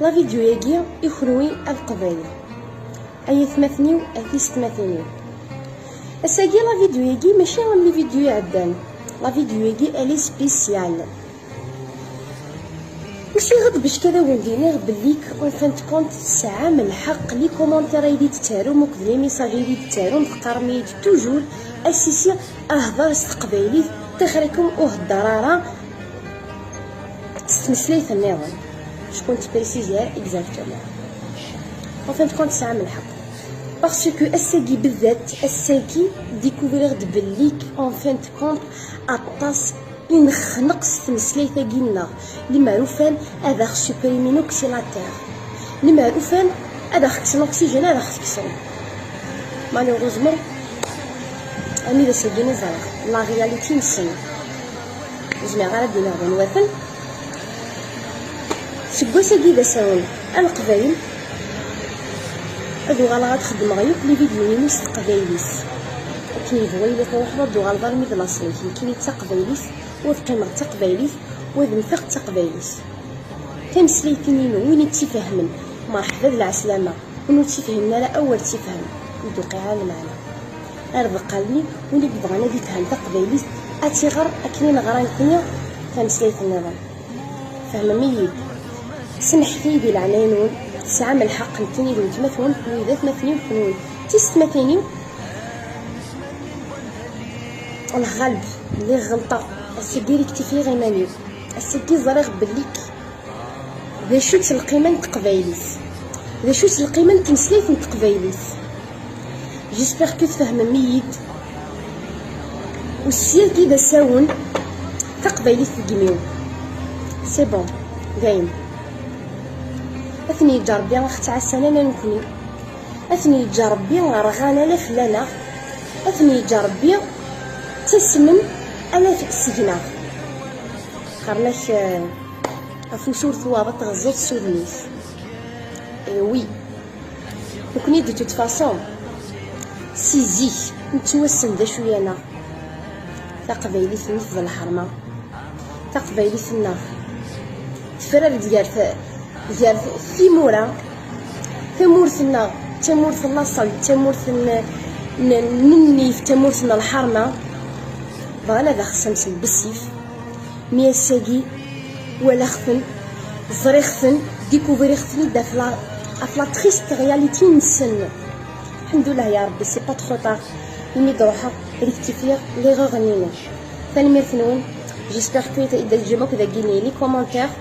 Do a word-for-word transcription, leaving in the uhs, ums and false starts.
La vidéo-agi i kunwi a Leqbayel, ay atmaten-iw, a tisetmatin-iw. Ass-agi la vidéo-agi mačči am les vidéos iɛeddan. La vidéo-agi elle est spéciale. Usiɣ-d bac ad awen-d-iniɣ belli en fin de compte tesɛam lḥeqq, les commentaires ay d-tettarum akked les messages ay d-tettarum, teqqarem-iyi-d toujours: a Sisi, hder s teqbaylit, tixer-ikem ur hedder ara s tmeslayt nniḍen. Je compte préciser exactement. En fin de compte tesɛam lḥeqq. Parce que ass-agi beddat, ass-agi découvriɣ-d belli en fin de compte aṭas i nexneq s tmeslayt-agi-nneɣ. Limer ufan ad aɣ-supprimin akk si la terre. Limer ufan ad aɣ-kksen oxygène, ad aɣ-tekksen. Malheureusement, armi d ass-agi i ẓriɣ la réalité-nsen. Ur zmireɣ ara ad d-iniɣ d anwaten. Seg wass-agi d asawen a Leqbayel, ad uɣaleɣ ad xeddmeɣ yakk les vidéos-inu s teqbaylit. Akken yebɣu yili truḥeḍ, ad d-uɣaleḍ armi d laṣel-ik. Nekkini d taqbaylit, u ad qqimeɣ d taqbaylit, u ad mmteɣ d taqbaylit. Tameslayt-inu, win i tt-ifehmen, merḥba d lɛeslama. Win ur tt-ifhimen ara, awer tt-ifhem, ur d-tuqiɛ ara lmeɛna. Ar d qqalen-i, win i yebɣan ad ifhem taqbaylit, ad tt-iɣer akken i neɣra nekkni tameslayt nniḍen. Fehmem-iyi-d. Samḥet-iyi di leɛnaya-nwen, tesɛam lḥeqq, nekkini d weltma-twen, kenwi d atmaten-iw, kenwi d tisetmatin-iw. Lɣaleb, lliɣ ɣelṭeɣ. Ass-agi rektifiɣ iman-iw. Ass-agi ẓriɣ belli d acu-tt lqima n teqbaylit, d acu-tt lqima n tmeslayt n teqbaylit. J'espère que tfehmem-iyi-d. U ssyagi d asawen taqbaylit deg imi-w. C'est bon, dayen. Ad ten-yeǧǧ Rebbi ad ɣ-ttɛassan ala nekni. Ad ten-yeǧǧ Rebbi rɣan ala fell-aneɣ. Ad ten-yeǧǧ Rebbi ttasmen ala seg-neɣ. Qqaren-ak, eh, afus ur tewwaḍ ad teɣẓeḍ s udem-is. Eh oui. Nekni, de toute façon, si zik nettwassen d acu-yaneɣ. Taqbaylit-nneɣ d lḥerma. Taqbaylit-nneɣ tefrar-d gar t-, gar t-, timura. Tamurt-nneɣ d tamurt n laṣel, d tamurt n, n, n nnif, d tamurt n lḥerma. Bɣan ad aɣ-ssamsen bessif. Mi ass-agi walaɣ-ten, ẓriɣ-ten, découvriɣ-ten-id ɣef la, ɣef la triste réalité-nsen. Lḥemdullah ya Rebbi, c'est pas trop tard. Imi d-ruḥeɣ, rectifier l'erreur-nni-inu. Tanemmirt-nwen. J'espère que i d-teǧǧam akk dagi les commentaires.